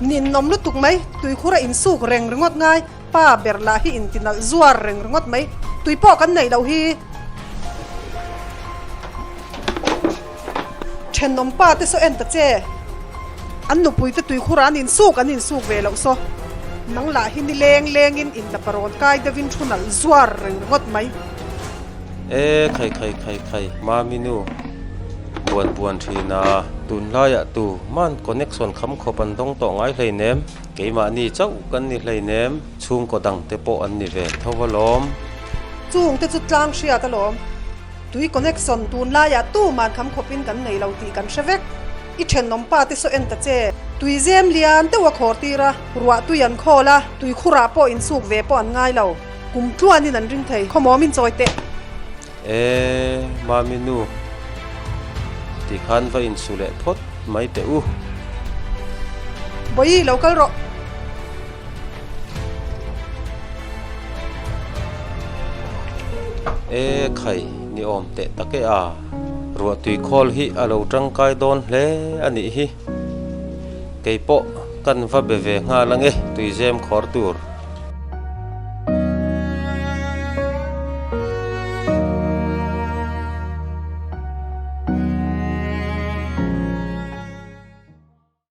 Ninawm lutuk mai, tuikhur a insuk reng ringawt ngai, pa ber lah hi intinalh zuar reng ringawt mai, tui pawh kan neih loh hi. Thenawm pa te saw en ta che, an nupui te tuikhur ah an insuk an insuk ve loh saw, nang lah hi ni leng lengin inla parawn kai deuhin thu nalh zuar reng ringawt mai. E khai khai khai khai Mami nu buan buan thin a, tunlaiah tu man connection kham khawp an dawng tawh ngai hleinem, keimahni chauh kan ni hleinem, chhungkaw dang te pawh an ni ve tho alawm. Chung te chu tlang hriat alawm. Tui connection tunlaiah tuman kham khawpin kan nei lo tih kan hre vek. I thenawm pa te saw en ta che. Tui zem lian deuh a khawr tir a, ruah tui an khawl a, tui khurah pawh insuk ve pawh an ngai lo. Kum tluanin an ring thei. Khawmawm in chawi teh. E, Mami nu, tikhan va insu leh phawt mai teh u. Bawihi lo kal rawh. E khai, ni awm teh tak e a, ruahtui khawl hi a lo tangkai dawn hle a nih hi. Kei pawh kan va be ve nghal ange tuizem khawr tur.